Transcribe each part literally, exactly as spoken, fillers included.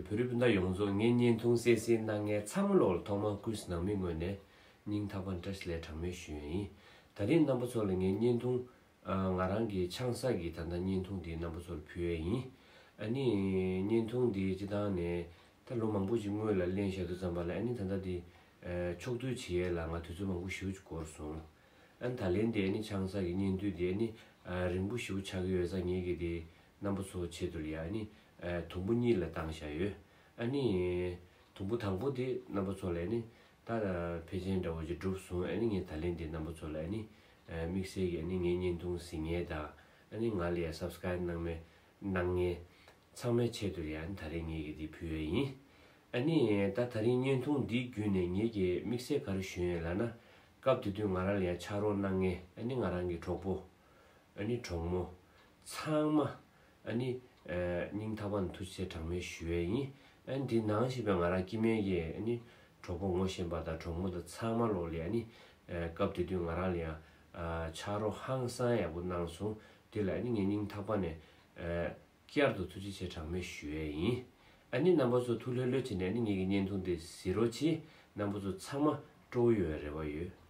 བོད་རིགས་སྤུན་ཟླ་ཡོངས་རྫོགས། ངའི་བརྙན་ཐུང་གསན་གཟིགས་གནང་མཁན་ཚང་མ་ལོག་ལ་ཐོག་མར་སྐུ་ཚེ་ནང་མི་ངོས་ནས་སྙིང་ཐག་པ་ནས་བཀྲ་ཤིས་བདེ་ལེགས་གྲངས་མེད་ཞུ་ཡས་ཡིན། ད་རིང་རྣམ་པ་ཚོ་ལ་ངའི་བརྙན་ཐུང་ཨ། ང་རང་གི་ཆང་ས་གི་ད་ལྟ་བརྙན་ཐུང་འདི་རྣམ་པ་ཚོར་ཕུལ་ཡས་ཡིན། ཨ་ནི་བརྙན་ཐུང་འདི་སྤྱིར་བཏང་ནས་ད་ལོ་མང་པོ་ཞིག་སྔོན་ལ་ལེན་བཞག་དུས་ཙམ་པ་ལ་ཨ་ནི་ད་ལྟ་འདི་ཨ། ཕྱོགས་བསྡུས་བྱེད་ཡས་ལ་ང་དུས་ཚོད་མང་པོ་ཞེ་པོ་ཅིག་འགོར་སོང་། ཨ་ནི་ད་ལན་འདི་ཨ་ནི་ཆང་ས་གི་བརྙན་ཐུང་འདི་ཨ་ནི་ཨ། རིང་པོ་ཞེ་པོ་ཆགས་ཀྱི་ཡོད་ཙང་ངེད་ཀྱིས་འདི་རྣམ་པ་ཚོའི་ཆེད་དུ་ལ་ཡ་ཨ་ནི་ཨ། དུམ་བུ་གཉིས་ལ་བཏང་བཞག་ཡོད། ཨ་ནི་དུམ་བུ་དང་པོ་འདི་རྣམ་པ་ཚོ་ལ་ཨ་ནི་ད་ཕལ་ཆེར་འདྲ་བོ་ཅིག་གྲུབ་སོང་། ཨ་ནི་ངས་ད་ལན་འདི་རྣམ་པ་ཚོ་ལ་ཨ་ནི་ཨ། དམིགས་བསལ་གྱི་ཨ་ནི་ངའི་བརྙན་ཐུང་གཟིགས་མཁན་དང་ཨ་ནི་ང་ལ་ཡ་སབ་སི་ཀ་རེབ་གནང་མཁན་གནང་མཁན་ཚང་མའི་ཆེད་དུ་ཡང་ད་རེས་ངེད་ཀྱིས་འདི་ཕུལ་ཡས་ཡིན། ཨ་ནི་ད་ད་རིང་བརྙན་ཐུང་འདི་བརྒྱུད་ནས་ངེད་ཀྱིས་དམིགས་བསལ་ག་རེ་ཞུ་ཡས་ལབ་ན། སྐབས་དེ་དུས་ང་རང་ལ་ཡང་ཕྱག་རོགས་གནང་མཁན་ཨ་ནི་ང་རང་གི་གྲོགས་པོ། ཨ་ནི་གྲོགས་མོ། ཚང་མ། ཨ་ནི་ཨ། སྙིང་ཐག་པ་ནས་ཐུགས་རྗེ་ཆེ་གྲངས་མེད་ཞུ་ཡས་ཡིན། ཨ་ནི་འདི་ནང་བཞིན་པའི་ང་རང་སྐྱེ་དམན་གྱི་ཨ་ནི་གྲོགས་པོ་ངོ་ཤེས་པ་དང་གྲོགས་མོ་དང་ཚང་མ་ལོག་ལ་ཨ་ནི་ཨ། སྐབས་དེ་དུས་ང་རང་ལ་ཡང་ཨ། ཕྱག་རོགས་ཧང་སང་ཡག་པོ་གནང་སོང་། དེ་ལ་ཨ་ནི་ངས་སྙིང་ཐག་པ་ནས་ཨ། བསྐྱར་དུ་ཐུགས་རྗེ་ཆེ་གྲངས་མེད་ཞུ་ཡས་ཡིན། ཨ་ནི་རྣམ་པ་ཚོ་ཐུགས་ལྷོད་ལྷོད་བྱས་ནས་ཨ་ནི་ངེད་ཀྱི་བརྙན་ཐུང་འདི་གཟིགས་རོགས་གྱིས། རྣམ་པ་ཚོ་ཚང་མ་སྤྲོ་བོ་ཡོད་པའི་རེ་བ་ཡོད།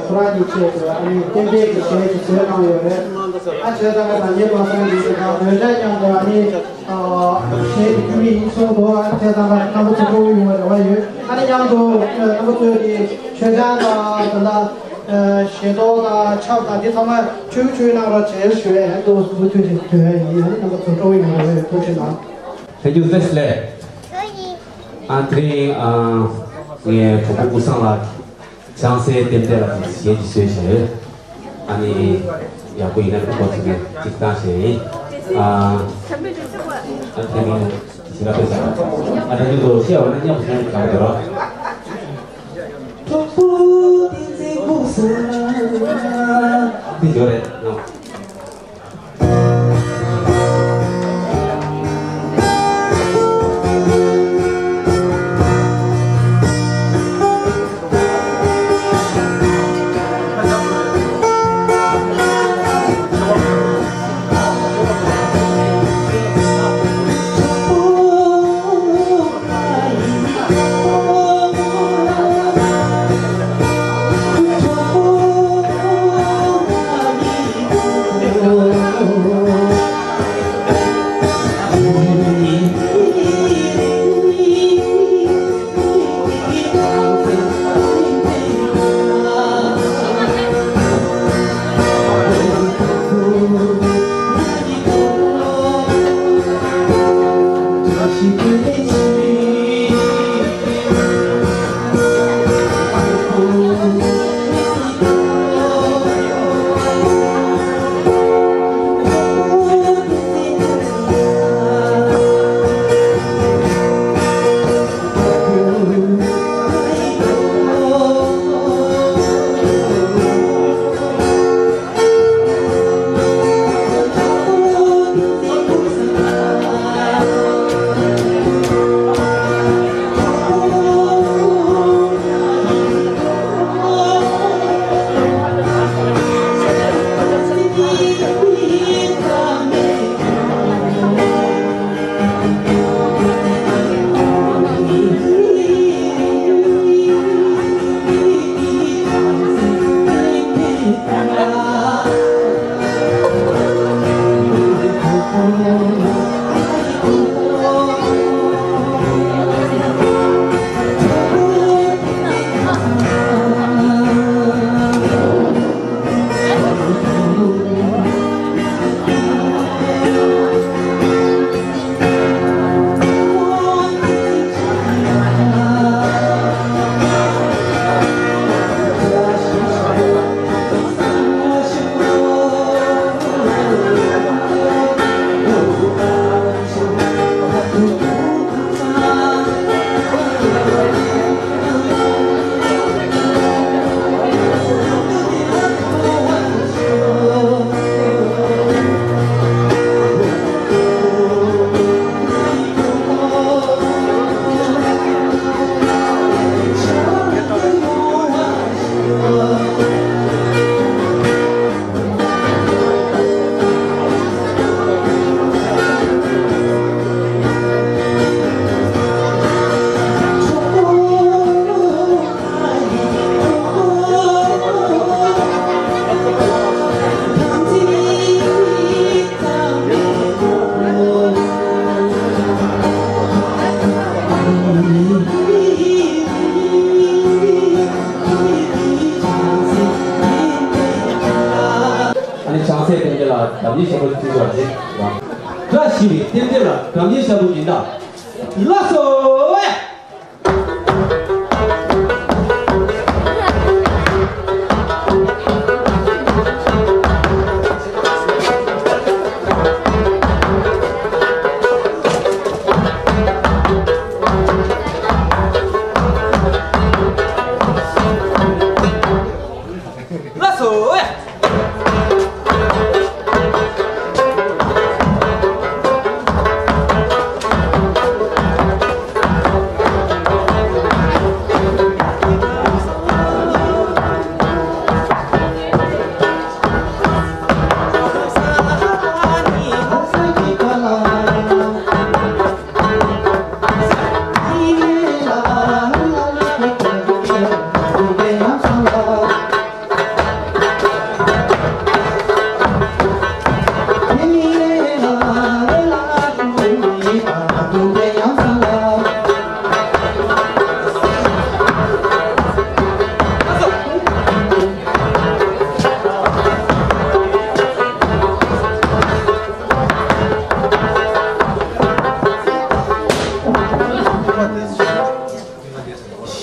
ཁོ་རང་གི་ཆེད་དུ་ཨ་ནི་རྟེན་འབྲེལ་གྱི་ཞལ་གྱིས་བཟོས་གནང་ཡོད་རེད། ཨ་བྱས་ཙང་ང་དང་ཉེ་བ་སང་གི་དང་འོན་ཀྱང་ཀྱང་དུ་ཨ་ནི་ཨ་ གཞས་དེ་ཁྱོད་མི་ཡིན་སོང་དོ། བྱས་ཙང་རྣམ་པ་ཚོ་སྤྲོ་པོ་ཡོང་བའི་རེ་བ་ཡོད། ཨ་ནི་མཉམ་དུ་རྣམ་པ་ཚོས་ཀྱི་མཆོད་ཆང་དང་། ད་ལྟ་ཞལ་ཏོག་དང་ཆབ་དང་འདི་ཚང་མ་མཆོད་མཆོད་གནང་རོགས་བྱེད་ཞུ་ཡ། ཡང་ཏོག་ཙམ་མུ་མཐུད་ཅིག་ཐོན་ཡ་ཡིན། ཨ་ནི་རྣམ་པ་ཚོ་སྤྲོ་པོ་ཡོང་བའི་རེ་བ་ཡོད། ཐུགས་རྗེ་གནང་། Thank you, Wesley. ཨ་དེ་རིང་ཨ་ངའི་གྲོགས་པོ་ཀུན་བཟང་ལགས་ཀྱིས་བྱང་སའི་རྟེན་འབྲེལ་ལ་གཞས་ཅིག་བཟོས་བྱས། ཨ་ནི་ཡག་པོ་ཡིན་ན་ཁོ་ཚོ་གིས་ཅིག་བཏང་བྱས་ཡིན། ཨ་ཨ་དེ་རིང་ཞིག་ལ་ཕེབས་བྱས། ཨ་དེ་ཚོ་ཤེས་པ་ན་མཉམ་དུ་ཤེས་ན་དགའ་པོ་འདུག་ར། གྲོགས་པོ་བསྟན་འཛིན་ཀུན་བཟང་། འདི་འཇོག་རེད་ནོ། ཨ་ནི་བྱང་སའི་རྟེན་འབྲེལ་ལ་དམ་ཉེ་ཞབས་པོ་ཅིག་བྱེད་པ་རེད། བཀྲ་ཤིས་པའི་རྟེན་འབྲེལ་ལ་དམ་ཉེ་ཞབས་པོ་ཅིག་ད། ལགས་སོ། ལགས་སོ།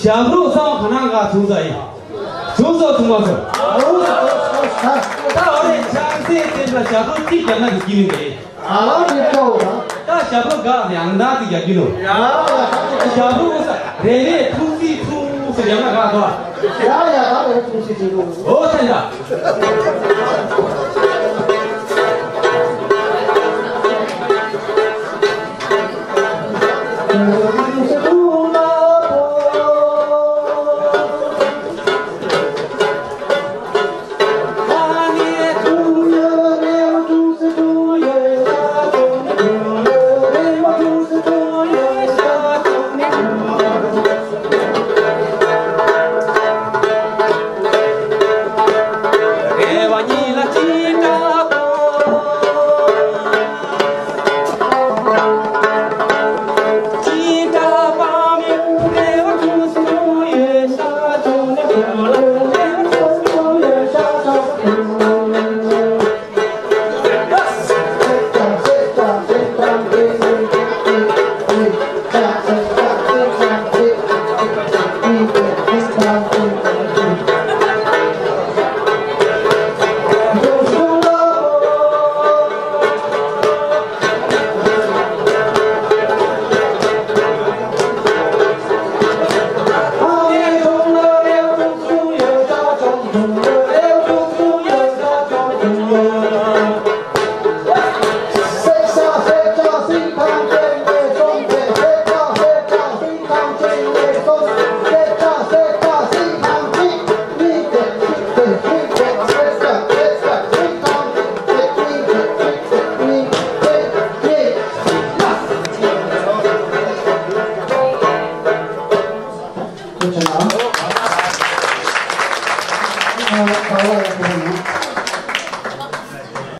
ཞབས་བྲོ་གསང་བ་ག་ན་ག་ཐུང་ས་ཡིན། ཐུང་ས་ཐུང་མ་སོང་། ད་འོ་རེ་ཆང་སའི་སྟེང་ལ་ཞབས་བྲོ་གཅིག་རྒྱག་ན་དེ་སྐྱིད་ནི་རེད། ཨ་ལ་རེད་ཀའོ་ད། ད་ཞབས་བྲོ་ག་ཡང་ད་དེ་རྒྱག་གི་ནོ། ཡ་ཡ་ད་དེ་ཞབས་བྲོ་ག་ས་རེ་རེ་ཐུང་སི་ཐུང་སི་ཡང་ན་ག་དོ། ཡ་ཡ་ད་རེ་ཐུང་སི་ཐུང་སི། ཨོ་ཐན་ད།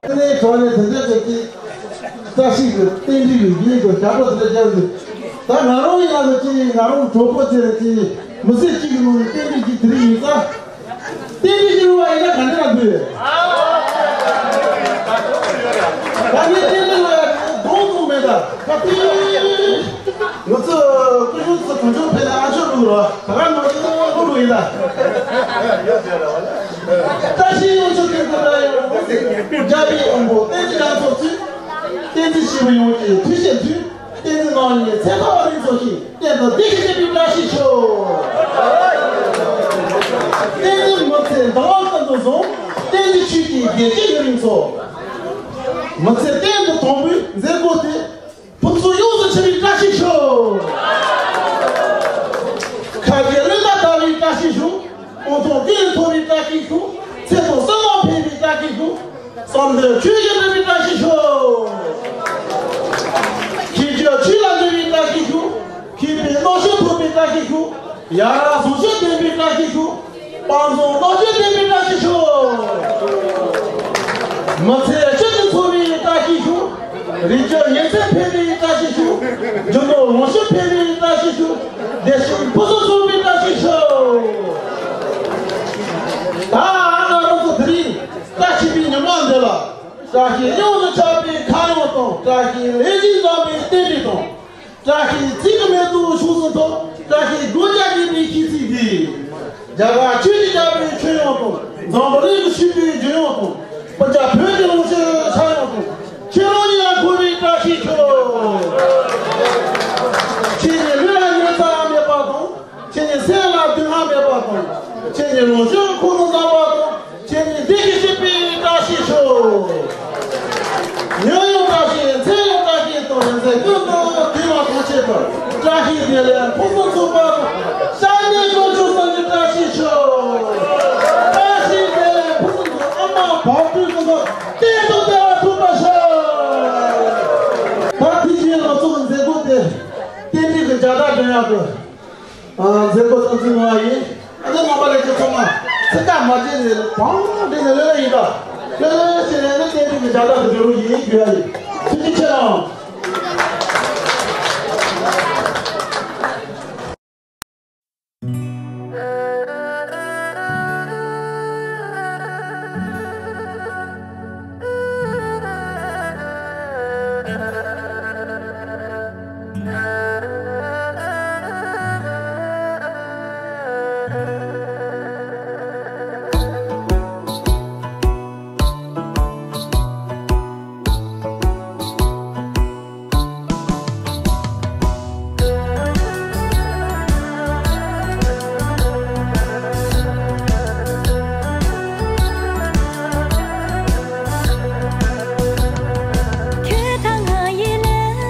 དེ་ནས་གྲོགས་ནས་དེ་འདྲ་བྱས་ཏེ། བཀྲ་ཤིས་ཀྱི་རྟེན་འབྲེལ་གྱི་ཡིན་དུ་བྱ་སྤྲོ་དེ་འདྲ་བརྒྱབ་ཡོད། ད་ང་རང་ཡིན་ན་ལ་ཅི་ཡིན། ང་རང་གྲོགས་པོ་ཚེ་རེ་ཅི་ཡིན། མི་ཚེ་གཅིག་གི་ནང་ནས་རྟེན་འབྲེལ་གཅིག་དེ་རིགས་ཡིན་ཙང་། རྟེན་འབྲེལ་གཅིག་རུང་བ་ཡིན་ན་ག་འདྲ་ལ་འདུས། ད་ནི་རྟེན་འབྲེལ་ལ་ཡང་གདོང་གཏུག་མེད་ད། ད་དེ་ང་ཚོ་སྐུ་ཞབས་ཚོ་གང་བྱུང་ཕེབས་ན་ཨ་ཅོ་ལུག་རོ་ད་ག་ནང་གི་ལུག་རོ་ཡིན་ད། བཀྲ་ཤིས་ཡོངས་ཚོགས་ཀྱི་སྐུ་དྲག་ཡོད། རྒྱལ་བའི་དབང་པོ་བསྟན་འཛིན་རྒྱ་མཚོ་གཙོས། བསྟན་འཛིན་སྐྱེས་བུ་ཡོངས་ཀྱི་ཐུགས་བཞེད་མཐུས། བསྟན་འཛིན་རྣམ་གཉིས་ཚེ་ཐར་བ་རིང་འཚོ་ཞིང་། གཏན་དུ་བདེ་ཞིང་སྐྱིད་པའི་བཀྲ་ཤིས་ཤོག་བསྟན་འཛིན་མི་ཚེ་འདམ་བ་ཀུན་ཏུ་བཟང་། བསྟན་འཛིན་ཆོས་ཀྱི་རྒྱལ་གཅེས་ཡུན་རིང་འཚོ། མི་ཚེ་གཏན་དུ་དང་པོའི་མཛད་སྒོ་དེ། ཕུན་ཚོགས་ཡོངས་སུ་ཆེ་བའི་བཀྲ་ཤིས་ཤོག་ཁ་རྒྱལ་བློན་དང་དར་བའི་བཀྲ་ཤིས་ཤོག་དབང་ཐང་ཀུན་ལ་མཐོ་བའི་བཀྲ་ཤིས་ཤོག་ཚེ་དང་བསོད་ནམས་འཕེལ་བའི་བཀྲ་ཤིས་ཤོག་བསམ་དོན་ཆོས་བཞིན་འགྲུབ་པའི་བཀྲ་ཤིས་ཤོག་མཁས་རྒྱུ་ཆོས་ལ་འགྲོ་བའི་བཀྲ་ཤིས་ཤོག་མཁས་པའི་རྣམ་དཔྱོད་ཐོབ་པའི་བཀྲ་ཤིས་ཤོག་ཡ་རབས་བཟང་སྤྱོད་ལྡན་པའི་བཀྲ་ཤིས་ཤོག་དཔལ་འཛོམས་རྣམ་དཔྱོད་ལྡན་པའི་བཀྲ་ཤིས་ཤོག་མི་ཚེ་སྐྱིད་ཅིང་འཚོ་བའི་བཀྲ་ཤིས་ཤོག་རིག་རྒྱུ་ཡིན་ཚད་འཕེལ་བའི་བཀྲ་ཤིས་ཤོག་རྒྱུ་ནོར་ལོངས་སྤྱོད་འཕེལ་བའི་བཀྲ་ཤིས་ཤོག་བདེ་སྐྱིད་ཕུན་སུམ་ཚོགས་པའི་བཀྲ་ཤིས་ཤོག་ད་ང་རང་ཚོ་དེ་རིང་བཀྲ་ཤིས་པའི་ཉི་མ་འདི་ལ། བཀྲ་ཤིས་ཡོངས་སུ་ཁྱབ་པའི་ཁ་གཡང་དང་། བཀྲ་ཤིས་ལེགས་བྱས་བསམ་པའི་རྟེན་འབྲེལ་དང་། བཀྲ་ཤིས་ཚིག་གི་མེ་ཏོག་ཕྱོགས་སུ་ཐོགས། བཀྲ་ཤིས་སྒོ་བརྒྱ་བརྒྱད་པའི་ཤིས་ཚིག་འདི། རྒྱ་གར་ཆོས་ཀྱི་རྒྱལ་པོའི་ཆོས་དབྱངས་དང་། འཛམ་བུ་གླིང་གི་ཆོས་པའི་རྒྱལ་དབྱངས་དང་། སྤུན་ཀྱག་བོད་ཀྱི་ལུང་ཕྱོགས་ཕྱག་དབྱངས་དང་། ཁྱེད་རང་ཉིད་ལ་འཁོར་བའི་བཀྲ་ཤིས་ཤོག་ཁྱེད་ཉིད་ལུས་ལ་ཉོན་ཚ་མེད་པ་དང་། ཁྱེད་ཉིད་སེམས་ལ་སྡུག་བསྔལ་མེད་པ་དང་། ཁྱེད་ཉིད་ལོངས་སྤྱོད་ཁོང་དུ་བཟང་བ་དང་། ཁྱེད་ཉིད་བདེ་སྐྱིད་སྐྱིད་པའི་བཀྲ་ཤིས་ཤོག་ཉོན་ཡོང་བཀྲ་ཤིས། འཚེ་ཡོང་བཀྲ་ཤིས་དང་། རིང་བསྲེལ་ཀུན་ཏུ་དུས་མ་ཐོགས་ཆེད་དུ། བཀྲ་ཤིས་བདེ་ལེགས་ཕུན་སུམ་ཚོགས་པ་དང་། ཤ་ནའི་དཀོན་མཆོག་གསུམ་གྱི་བཀྲ་ཤིས་ཤོག་བཀྲ་ཤིས་བདེ་ལེགས་ཕུན་སུམ་ཚོགས། ཨ་མ་བག་སྤྲོས་ཀུན་ཏུ་གཏན་དུ་བདེ་བ་ཐོབ་པར་ཤོག་ད་དེ་བཞིན་ང་ཚོ་གི་མཛད་སྒོ་དེ་རྟེན་འབྲེལ་གྱི་རྒྱལ་དར་སྒྲེང་ཡག་གི་ཨ། མཛད་སྒོ་སྟངས་འཛིན་གནང་བ་ཡིན། ཨ་ནི་ནང་པ་ལས་ཀྱི་ཚང་མ་ཚིག་ཐག་མ་བཅད་ནས་བང་བསྒྲིགས་ནས་ལོས་ལ་ཡིན་ད། ལོས་ལ་བྱས་ནས་ནི་བསྟན་འཛིན་གྱི་རྒྱལ་དར་དུ་འགྲོ་རོགས་ཡིན་དགོས་ཡ་ཡིན། ཐུགས་རྗེ་ཆེ་གནང་། ཁྱོད་དང་ང་ཡི་ལས།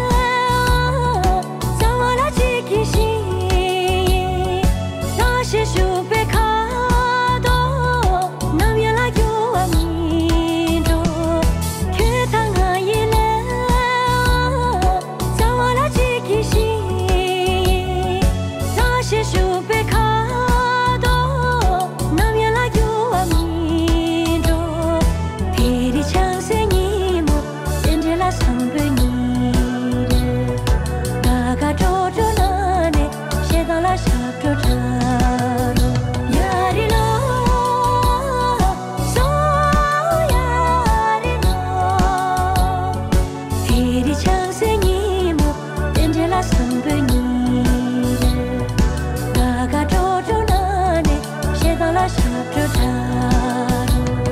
རྩ་བ་ལ་གཅིག་གི་ཞིང་། བདག་བཞིན་བཞུགས་པའི་ཁ་དོག་ནམ་ཡང་ལ་འགྱུར་བ་མི་འགྲོ། ཁྱོད་དང་ང་ཡི་ལས། རྩ་བ་ལ་གཅིག་གི་ཞིང་། བདག་བཞིན་བཞུགས་པའི་ཁ་དོག་ནམ་ཡང་ལ་འགྱུར་བ་མི་འགྲོ། དེ་རིང་བྱང་སེམས་ཉིན་མོ། རྟེན་འབྲེལ་ལ་བཟང་པོའི་ཉིན་རེད། དགའ་དགའ་སྤྲོ་སྤྲོ་ན་ནས་ཞེ་སྡང་ལ་ཞབས་བྲོ་འཁྲབ་རོགས། ཡ་རི་ལོ། སོ་ཡ་རི་ལོ། དེ་རིང་བྱང་སེམས་ཉིན་མོ། རྟེན་འབྲེལ་ལ་བཟང་པོའི་ཉིན་རེད། དགའ་དགའ་སྤྲོ་སྤྲོ་ན་ནས་ཞེ་སྡང་ལ་ཞབས་བྲོ་འཁྲབ་རོགས།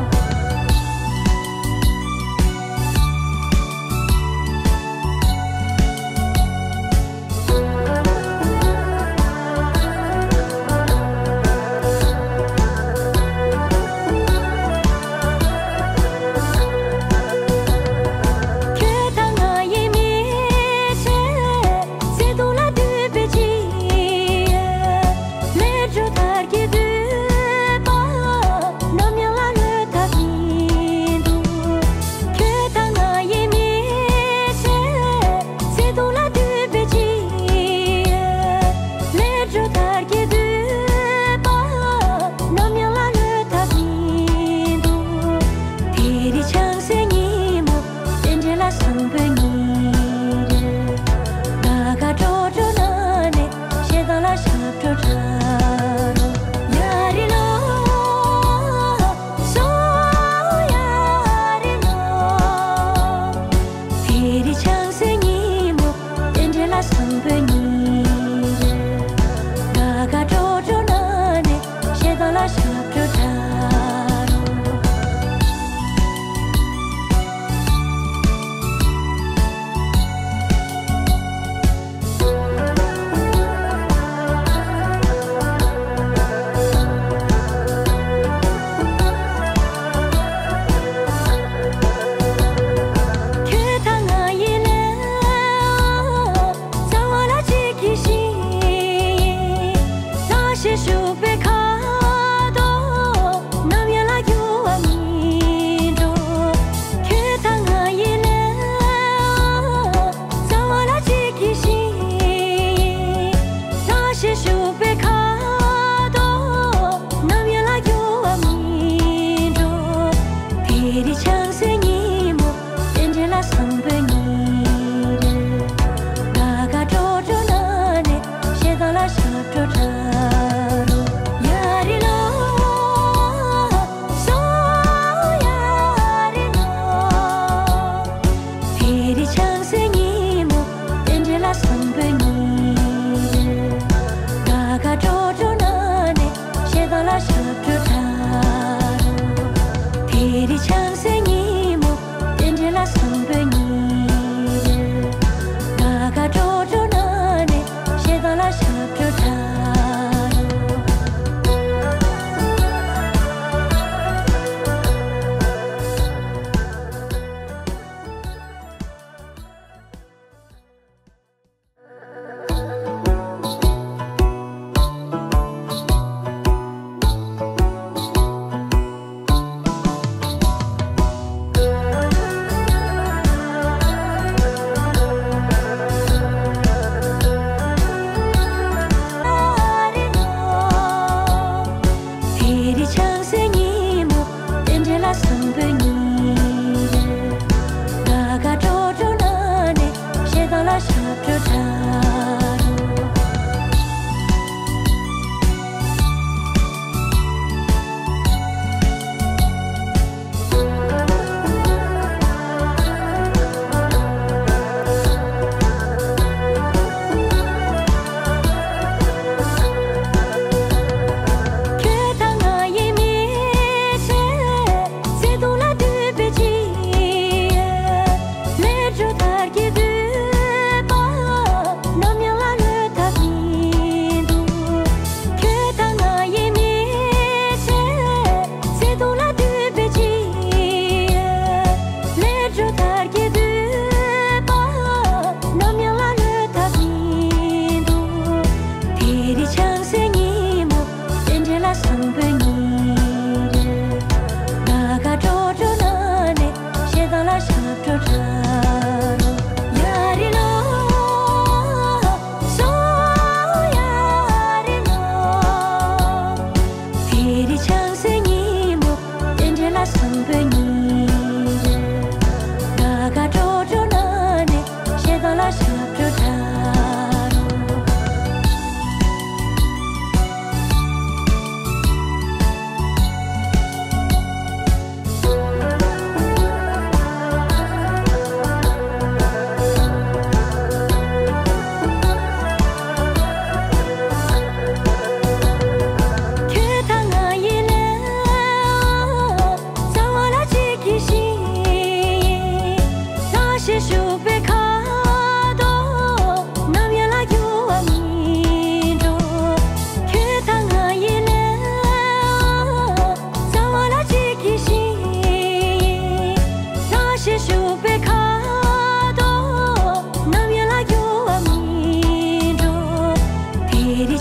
ཁྱོད་དང་ང་ཡི་མི་ཚེ། བརྩེ་དུང་ལ་འདུས་པའི་ཅི། ལས་འཕྲོ་ལྟར་གྱི་འདུས་པ། ནམ་ཡང་ལ་ལོས་ཐབས་མི་འདུག་ཁྱོད་དང་ང་ཡི་མི་ཚེ། བརྩེ་དུང་ལ་འདུས་པའི་ཅི། ལས་འཕྲོ་ལྟར་གྱི་འདུས་པ། ནམ་ཡང་ལ་ལོས་ཐབས་མི་འདུག་དེ་རིང་བྱང་སེམས་ཉིན་མོ། རྟེན་འབྲེལ་ལ་བཟང་པོའི་ཉིན་རེད། དགའ་དགའ་སྤྲོ་སྤྲོ་ན་ནས་ཞེ་སྡང་ལ་ཞབས་བྲོ་འཁྲབ་རོགས། ཡ་རི་ལོ། སོ་ཡ་རི་ལོ། དེ་རིང་བྱང་སེམས་ཉིན་མོ། རྟེན་འབྲེལ་ལ་བཟང་པོའི་ཉིན་རེད།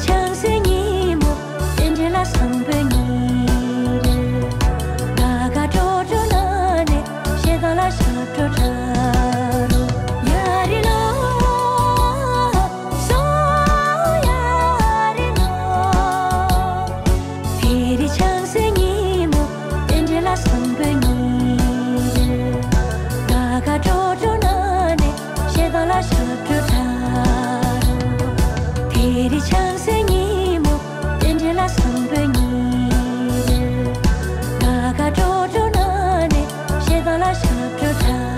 ཆང་སའི་ཉིན་མོ། རྟེན་འབྲེལ་ལ་བཟང་པོའི་ཉིན་རེ། དགའ་དགའ་སྤྲོ་སྤྲོ་ན་ནས་ཞེ་སྡང་ལ་ཞབས་བྲོ་འཁྲབ་རོགས། ཡ་རི་ལོ། སོ་ཡ་རི་ལོ། དེ་རིང་ཆང་སའི་ཉིན་མོ། རྟེན་འབྲེལ་ལ་བཟང་པོའི་ཉིན་རེ། དགའ་དགའ་སྤྲོ་སྤྲོ་ན་ནས་ཞེ་སྡང་ལ་ཞབས་བྲོ་འཁྲབ་རོགས། དེ་རིང་ཆང་སའི་ཉིན་མོ། རྟེན་འབྲེལ་ལ་བཟང་པོའི་ཉིན་རེ། དགའ་དགའ་སྤྲོ་སྤྲོ་ན་ནས་ཞེ་སྡང་ལ་ཞབས་བྲོ་འཁྲབ་རོགས།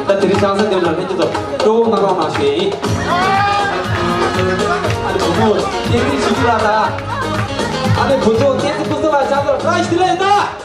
ད་དེ་རིང་ཆང་ས་འདེམས་ལ་ཕན་གྱི་ཚོ་སྤྲོ་བོ་གནང་རོགས་གནང་ཞུ་ཡིན། ཨ་ནི་བུ་མོ་བསྟན་འཛིན་ཞིག་ལ་ད། ཨ་ནི་བུ་ཚོ་བསྟན་འཛིན་ཕུན་ཚོགས་ལ་ཆང་ས་བཀྲ་ཤིས་བདེ་ལེགས་ད།